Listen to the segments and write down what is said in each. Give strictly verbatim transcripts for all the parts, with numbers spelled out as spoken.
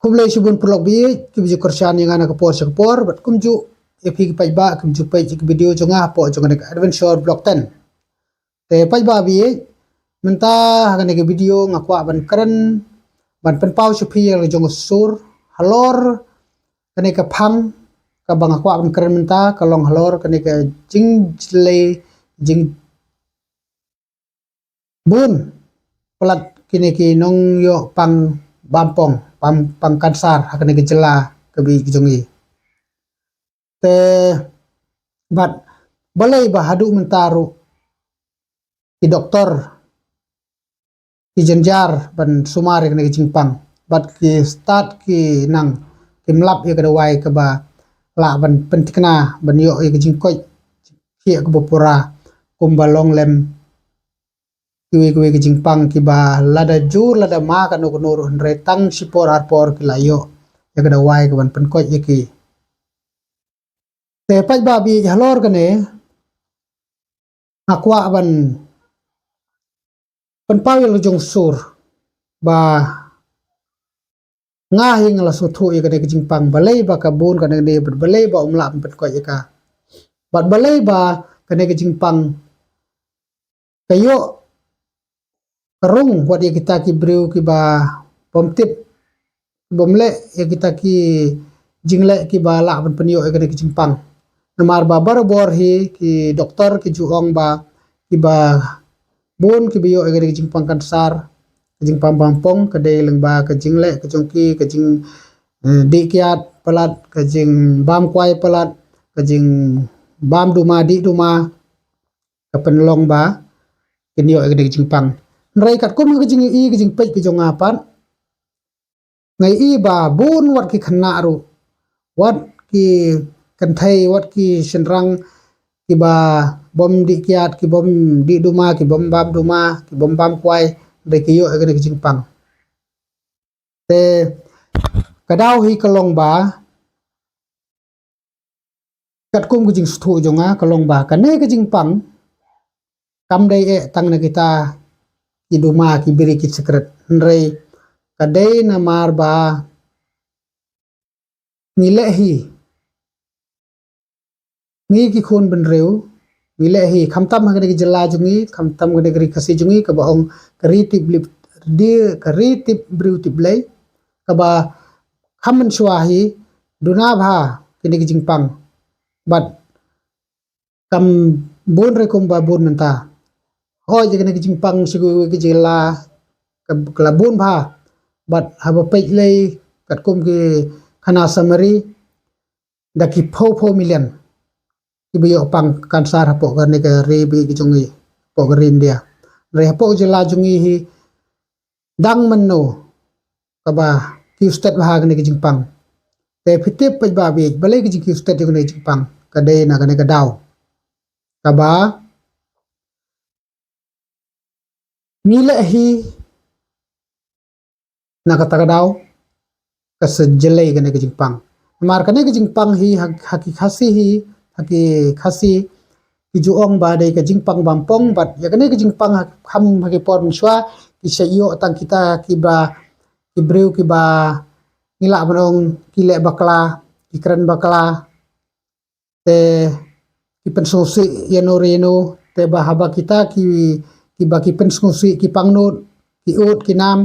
Khublei shibun paralok baieit kiba ju kyrshan ïa nga na ka por sha ka por, bad kumjuh ïa phi ki paidbah kiba ju peit ïa ki video jong nga hapoh jong kane ka Adventure Vlog ten. Te paidbah baieit, mynta ha kane ka video nga kwah ban kren, ban pynpaw sha phi ïa la jong ka sur halor kane ka phang kaba nga kwah ban kren mynta, ka long halor kane ka jingjlei, jing bun palat kine ki nongïoh pang bampong, pang, pang kansar ha kane ka jylla ka baieit ka jong ngi. Te bad balei ba haduh mynta ruh ki doktor ki jynjar ban sumar ïa kane ka jingpang, bad ki stad ki nang kim lap ïa ka dawai kaba lah ban pynthikna ban ïoh ïa ka jingkoit jingkhiah kaba pura, kumba long lem kiwei kiwei ki jingpang kiba lada jur lada ma kano kano ruh, hynrei tang shipor arpor ki la ïoh ïa ka dawai kaban pynkoit ïa ki. Te paidbah baieit, halor kane nga kwah ban pynpaw ïa la jong sur ba nga hi nga la sngewthuh ïa kane ka jingpang, balei ba ka bun kane ka dei, bad balei ba um lah ban pynkoit ïa ka, bad balei ba kane ka jingpang ka ïoh ka rung wat ïa kita ki briew kiba bym tip, bym leh ïa kita ki jingleh kiba lah ban pynïoh ïa kane ka jingpang. Namar ba barabor hi ki doktor ki ju ong ba kiba bun kiba ïoh ïa kane ka jingpang kansar, ka jingpang bampong, ka dei lyngba ka jingleh ka jong ki, ka jing, eh, dih kiad palat, ka jingbam kwai palat, ka jingbam duma dih duma, ka pynlong ba kin ïoh ïa kane ka jingpang. Hynrei katkum ka jingïohi ka jingpeit ka jong nga pat, nga ïohi ba bun wat ki khynnah ruh, wat ki kynthei, wat ki shynrang kiba bym dih kiad, ki bym dih duma, ki bym bam duma, ki bym bam kwai, hynrei ki ïoh ïa kane ka jingpang. Te ka daw hi ka long ba katkum ka jingsngewthuh jong nga ka long ba kane ka jingpang kam dei eh tang na kita ki duma, ki biri, ki sikret, hynrei ka dei namar ba ngi leh hi, ngi ki khun bynriew, ngi leh hi, khamtam ha kane ka jylla jong ngi, khamtam ha kane ka ri Khasi jong ngi, kaba ong ka ri tip lip, di, ka ri tip briew tip Blei, kaba kham mynshuwa hi duna bha kine ki jingpang. Bad kam bun re kumba bun mynta. Hooid, kine ki jingpang sha kiwei ki jylla ka, ka la bun bha. Bad haba peit lei katkum ki khana summary, da ki phew phew million kiba ïoh pang kansar hapoh kane ka ri baieit ka jong ngi, hapoh ka ri India. Hynrei hapoh ka jylla jong ngi hi dang mynno kaba kiew stet bha kane ka jingpang. Te phi tip paidbah baieit, balei ka jingkiew stet ïa kane ka jingpang? Ka dei na kane ka daw kaba ngi leh hi na kata ka daw ka sa jlei kane ka jingpang. Namar kane ka jingpang hi ha, ha ki Khasi hi, ha ki Khasi ki ju ong ba dei ka jingpang bampong, bad ïa kane ka jingpang ha, kham ha ki por mynshuwa ki sa ïoh tang kita kiba, ki briew kiba ngi lah ban ong ki leh bakla, ki kren bakla, te ki pynsngewsih ïano re ïano, te ba haba kita ki, kiba ki pynsngewsih, ki pangnud, ki ud, ki nam,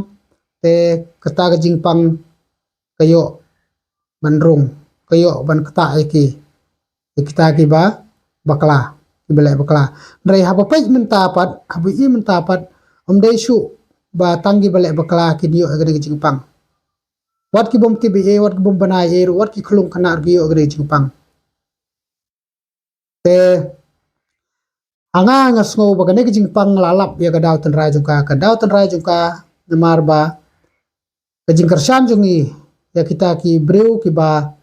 te kata ka jingpang ka ïoh ban rung, ka ïoh ban ktah ïa ki, ïa kita kiba bakla, kiba leh bakla. Hynrei haba peit mynta pat, haba i mynta pat, ym dei shuh ba tang kiba leh bakla kin ïoh ïa kane ka jingpang. Wat ki bym tip ei ei, wat ki bym bna ei ei ruh, wat ki khyllung khynnah ruh ki ïoh ïa kane ka jingpang. Te ha nga, nga sngew ba kane ka jingpang la lap ïa ka daw tynrai jong ka, ka daw tynrai jong ka, namar ba ka jingkyrshan jong ngi ïa kita ki briew kiba,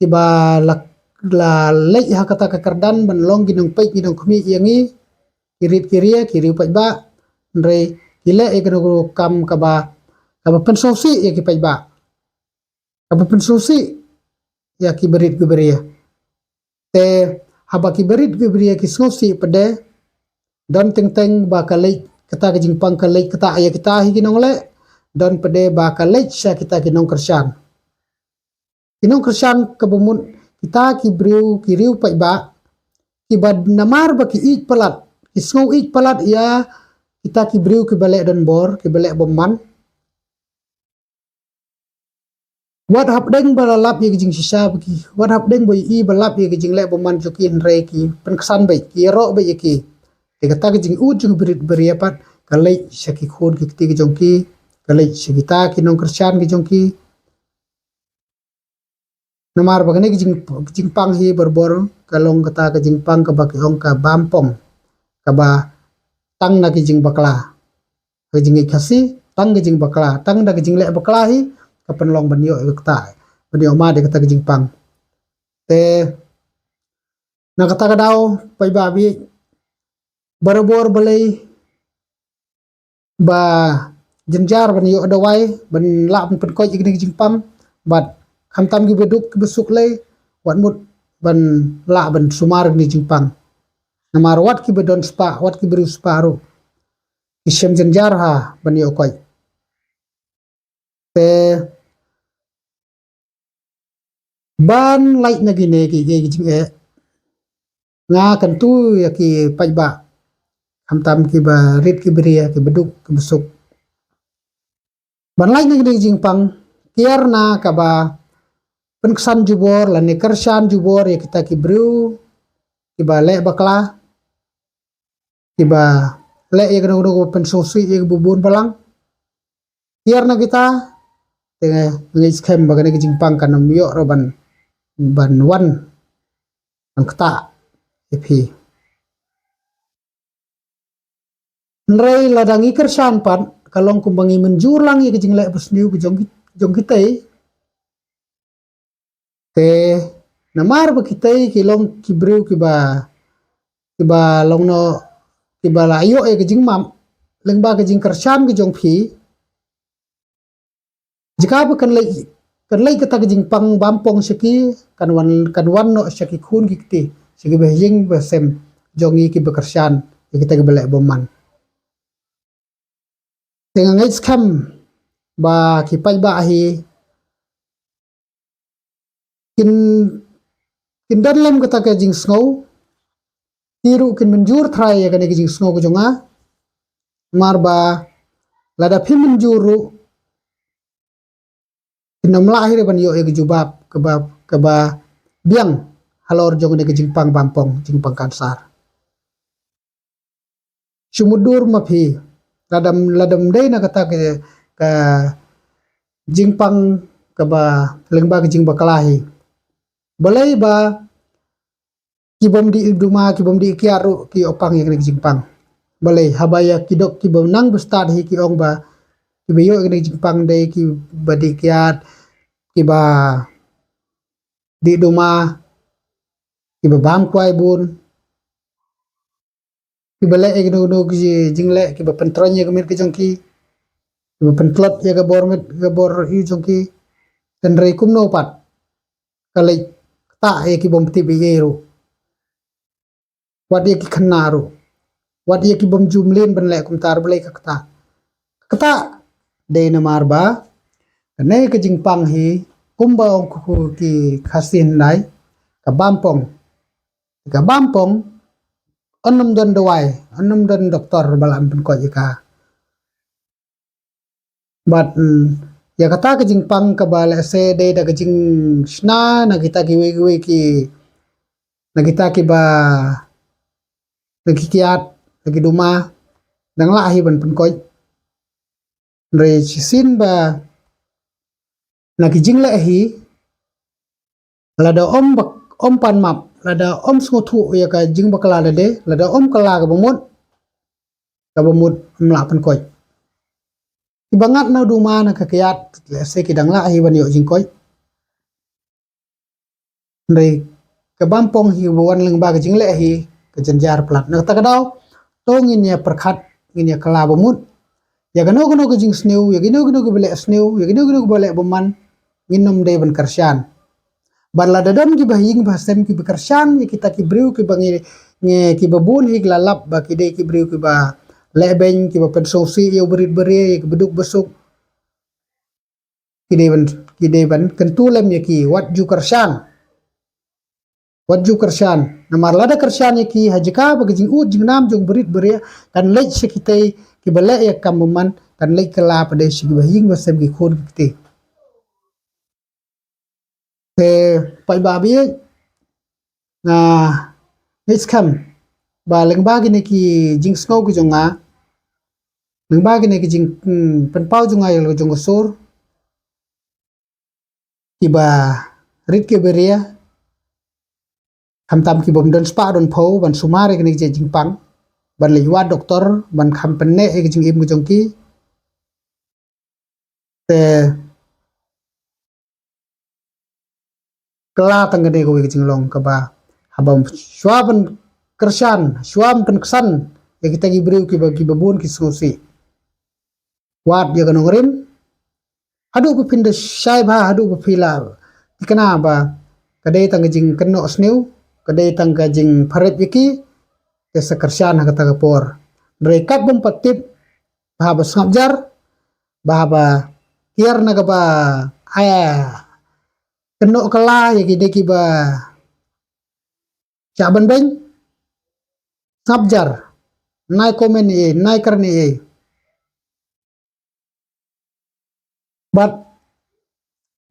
kiba la, la leit ha kata ka kyrdan ban long ki nongpeit, ki nongkhmih ïa ngi, ki rit ki ria, ki riew paidbah, hynrei ki leh ïa kano kano ka kam kaba, kaba pynsngewsih ïa ki paidbah, kaba pynsngewsih ïa ki barit ki baria. Te haba ki barit ki baria ki sngewsih pat de, don teng teng ba ka leit, kata ka jingpang ka leit ktah ïa kita hi ki nongleh, don pat de ba ka leit sha kita ki nongkyrshan. Ki nongkyrshan kaba mut kita ki briew ki riew paidbah, kiba namar ba ki ïeit palat, ki sngew ïeit palat ïa kita ki briew kiba leh donbor, kiba leh bymman. Wat hapdeng ba la lap ïa ki jingshisha ba ki, wat hapdeng ba ïohi ba lap ïa ki jingleh bymman jong ki, hynrei ki pynksan beit, ki ïaroh beit ïa ki. Te kata ka jingud jong ki brit baria pat ka leit sha ki khun ki kti ki jong ki, ka leit sha kita ki nongkyrshan ki jong ki. Namar ba kane ka jing, jingpang hi barabor ka long kata ka jingpang kaba ki ong ka bampong, kaba tang na ki jingbakla. Ka jingïeit Khasi, tang ka jingbakla, tang da ka jingleh bakla hi ka pynlong ban ïoh ïa kata, ban ïoh mad ïa kata ka jingpang. Te na kata ka daw, paidbah baieit, barabor balei ba jynjar ban ïoh dawai ban lah ban pynkoit ïa kane ka jingpang, bad khamtam kiba duk kiba suk lei, wat mut ban lah ban sumar ïa kane ka jingpang. Namar wat kiba don spah, wat kiba riewspah ruh ki shem jynjar ha ban ïoh koit. Te ban lait na kine ki, ki, ki jingeh, nga kyntu ïa ki paidbah, khamtam kiba rit kiba ria, kiba duk kiba suk, ban lait na kine ki jingpang, kiar na kaba pynksan jubor lane kyrshan jubor ïa kita ki briew kiba leh bakla, kiba leh ïa kano kano kaba pynsngewsih ïa kiba bun balang. Kiar na kita, te nga ngeit skhem ba kane ka jingpang kan ym ïoh ruh ban, ban wan ban ktah ïa phi. Hynrei lada ngi kyrshan pat, ka long kumba ngi mynjur lang ïa ka jingleh basniew ka jong ki, jong kitei. Te namar ba kitei ki long ki briew kiba, kiba long noh, kiba la ïoh ïa ka jingmap lyngba ka jingkyrshan ka jong phi. Jaka ba kan leit, kan leit kata ka jingpang bampong sha ki, kan wan, kan wan noh sha ki khun ki kti, sha kiba ïing ba sem jong ngi kiba kyrshan ïa kita kiba leh bymman. Te nga ngeit skhem ba ki paidbah hi kin, kin don lem kata ka jingsngew, ki ruh kin mynjur trai ïa kane ka jingsngew ka jong nga. Namar ba lada phi mynjur ruh, kin ym lah hi ruh ban ïoh ïa ka jubab kaba, kaba biang halor jong kane ka jingpang bampong, jingpang kansar. Shu mutdur ma phi, lada, lada ym dei na kata ka, ka jingpang kaba lyngba ka jingbakla hi. Balei ba ki bym dih duma, ki bym dih kiad ruh ki ïoh pang ïa kane ka jingpang? Balei haba ïa ki dok kiba nang ba stad hi ki ong ba kiba ïoh ïa kane ka jingpang dei kiba dih kiad, kiba dih duma, kiba bam kwai bun, kiba leh ïa kino kino ki jingleh kiba pyntroiñ ïa ka miet ka jong ki, kiba pyntlot ïa ka bor miet ka bor ïew jong ki. Hynrei kumno pat ka leit ktah ïa ki bym tip ei ei ruh, wat ïa ki khynnah ruh, wat ïa ki bym ju mlien ban leh kumta ruh, balei ka ktah? Ka ktah dei namar ba kane ka jingpang hi, kumba ong ki Khasi hyndai, ka bampong. Ka bampong yn ym don dawai, yn ym don doktor ba lah ban pynkoit ïa ka. Bad, mm, ïa kata ka jingpang kaba lehse dei da ka jingshna na kita kiwei kiwei ki, na kita kiba, na ki kiad, na ki duma, dang lah hi ban pynkoit. Hynrei shisien ba na ki jingleh hi, lada ym bak, ym pan map, lada ym sngewthuh ïa ka jingbakla lade, lada ym kylla kaba mut, kaba mut ym lah pynkoit. Kiba ngat na duma na ka kiad, lehse ki dang lah hi ban ïoh jingkoit. Hynrei ka bampong hi ba wan lyngba ka jingleh hi, ka jynjar palat. Na kata ka daw, to ngin ïa pyrkhat, ngin ïa kylla ba mut. Ïa kano kano ka jingsniew, ïa kino kino kiba leh sniew, ïa kino kino kiba leh bymman, ngin ym dei ban kyrshan. Bad lada don kiba ha ïing ba ha sem kiba kyrshan ïa kita ki briew kiba ngi, ngi, kiba bun hi ki la lap ba ki dei ki briew kiba lehbeiñ, kiba pynsngewsih ïa u barit baria, ïa kiba duk ba suk, ki dei ban, ki dei ban kyntu lem ïa ki, wat ju kyrshan. Wat ju kyrshan. Namar lada kyrshan ïa ki, ha jaka ba ka jingud jingnam jong barit baria kan leit sha kitei kiba leh ïa ka kam bymman, kan leit kylla pat de sha kiba ha ïing ha sem, ki khun ki kti. Te paidbah ba ïeit, nga ngeit skhem ba lyngba kine ki jingsngew ki jong nga, lyngba kine ki jing, hmm, pynpaw jong nga ïa la jong ka sur, kiba rit kiba ria, khamtam ki bym don spah don phew ban sumar ïa kine ki jingpang, ban leit wad doktor, ban kham pynneh ïa ki jingim ki jong ki. Te kylla tang kane kawei ka jinglong kaba, haba shuwa ban kyrshan, shuwa ban pynksan ïa kita ki briew kiba, kiba bun ki sngewsih. Wat ïa ka nongrim, haduh ba phin da shai bha, haduh ba phi la thikna ba ka dei tang ka jingkynnoh sniew, ka dei tang ka jingpharep ïa ki, te sa kyrshan ha kata ka por. Hynrei kat bym pat tip, ba haba sngap jar, ba haba kiar na kaba, aya, kynnoh kylla ïa ki dei kiba shah ban beiñ, sngap jar, nai comment ei, nai kren ei. Bad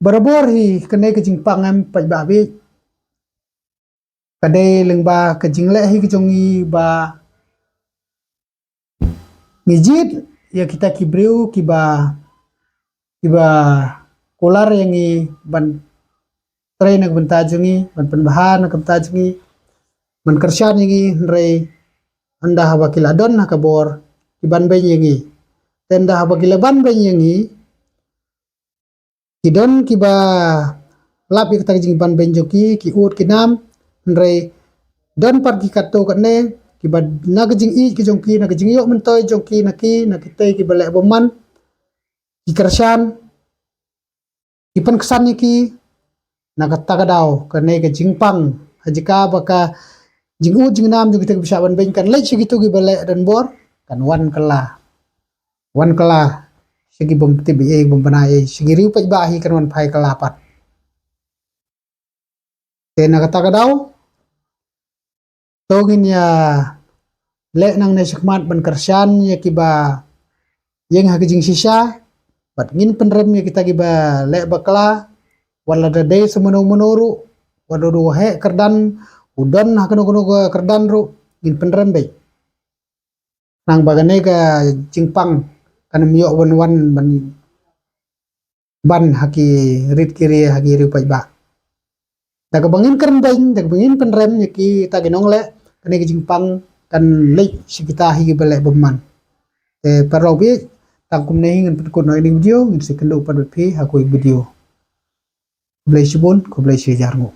barabor hi kane ka jingpang, em paidbah ba ïeit, ka dei lyngba ka jingleh hi ka jong ngi ba ngi jied ïa kita ki briew kiba, kiba kular ïa ngi ban trei na ka bynta jong ngi, ban pynbha na ka bynta jong ngi, ban kyrshan ïa ngi, hynrei ynda haba ki la don ha ka bor, ki banbeiñ ïa ngi. Te ynda haba ki la banbeiñ ïa ngi, ki don kiba lap ïa kata ka jingbanbeiñ jong ki, ki ud ki nam, hynrei don pat ki katto katne, kiba na ka jingïeit ka jong ki, na ka jingïoh myntoi jong ki na ki, na kitei kiba leh bymman, ki kyrshan, ki pynksan ïa ki. Na kata ka daw, kane ka jingpang, ha jaka ba ka jingud jingnam jong kita kiba shah banbeiñ kan leit sha kito kiba leh donbor, kan wan kylla. Wan kylla sha ki bym tip ei, bym bna ei, sha ki riew paidbah hi kan wan phai kylla pat. Te na kata ka daw, to ngin ïa leh nangne shakhmat ban kyrshan ïa kiba ïeng ha ka jingshisha, bad ngin pynrem ïa kita kiba leh bakla, wat la da dei sa mano mano ruh, wat la u heh kyrdan, u don ha kano kano ka kyrdan ruh, ngin pynrem beit. Khnang ba kane ka jingpang kan ym ïoh ban wan ban ban ha ki rit ki ria, ha ki riew paidbah. Da kaba ngin kren beiñ, da kaba ngin pynrem ïa kita ki nongleh, kane ka jingpang kan leit sha kita hi kiba leh bymman. Te paralok ba ïeit, tang kumne hi ngin pynkut noh ïa kane ka video, ngin sa ïakynduh pat bad phi ha kawei ka video. Khublei shibun, khublei shihajar nguh.